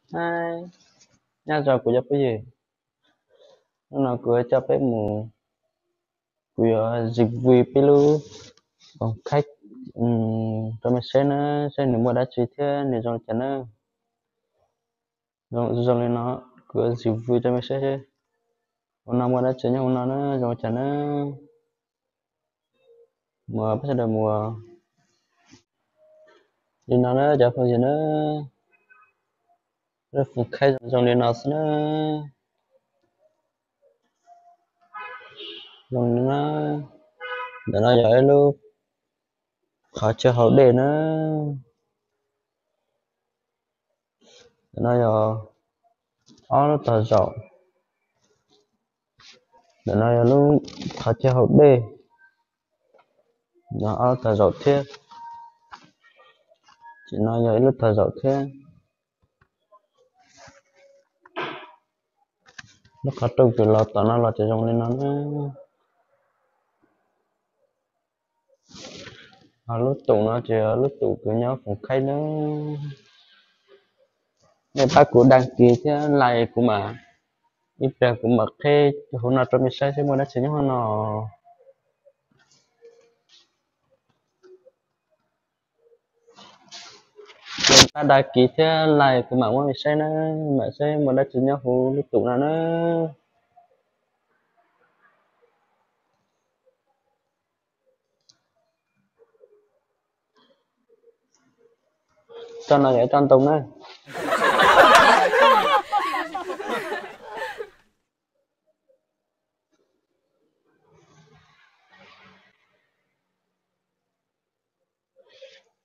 Hi, nyob zoo kuv cov phooj ywg, hnub no kuv coj peb mus, kuv yuav review peb lub khaib rau mej saib na, saib nws muaj dab tsi thiab nws zoo li cas na. Zoo li no, kuv yuav review rau mej saib seb hauv no muaj dab tsi nyob hauv no na, zoo li cas na. Mus peb sawv daws mus. Li no na cov phooj ywg na, lub foom khaib zoo zoo li no xwb na. Zoo li no, ntawm no yog ib lub qhov chaw haus dej na. Ntawm no yog ob lub tog zaum. Ntawm no yog lub qhov chaw haus dej, yog ob lub tog zaum thiab. Ces no yog ib lub tog zaum thiab. Lub qhov rooj kws los tom no los ces zoo li no na. Ho lub tum no ces lub tum kws nyob foom khaib na. Nej pab kuv đăng ký thiab like kuv mam, ib pliag kuv mam qhib hauv no rau mej saib seb muaj dab tsi nyob hauv no. Ces pab đăng ký thiab like kuv mam muab mej saib na, mam saib muaj dab tsi nyob hauv lub tum no na. Toj no yog ib toj ntoo na.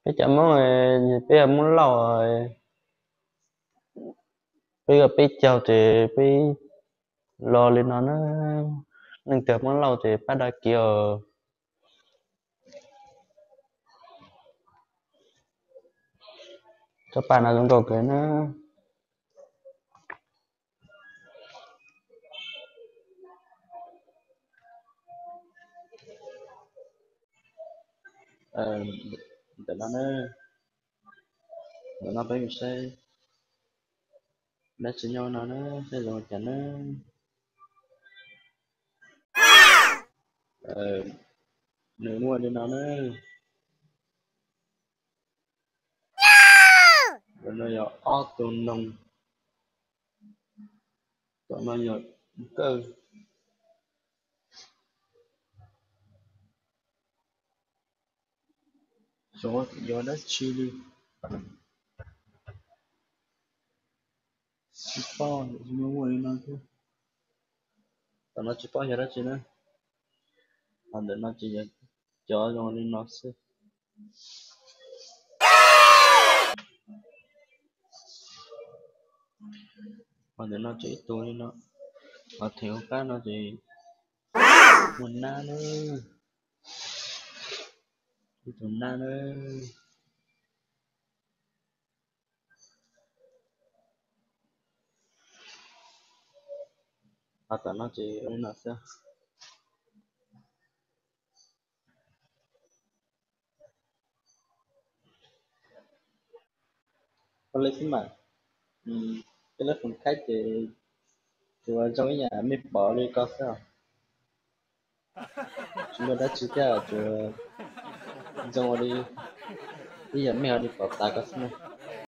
Peb cov Hmoob, peb yog Hmoob Lauj, peb yog peb caug ces peb los li no na. Leej twg Hmoob Lauj ces pab đăng ký os. Tsob paj no zoo nkauj kawg na. Ntawm no na, ntawm no peb mus saib dab tsi nyob no na, saib zoo li cas na. Nws muaj li no na. Ntawm no yog ob tug noog, tom no yog kawj. Xyov yog dab tsi li, tsis paub, muaj muaj li no thiab. Tom no tsis paub yog dab tsi na. Ho ntawm no ces yog cov zoo li no xwb. Ho ntawm no ces ib tug li no. Ho theem hauv qab no ces muaj nab na, ib tug nab na. Ho tom no ces ua li no xwb. Ua li xwb mas, peb lub foom khaib ces tsuas zoo ib yam mej pom li ko xwb os. Tsis muaj dab tsi thiab, tsuas zoo ua li ib yam mej ua li pom tas ko xwb na.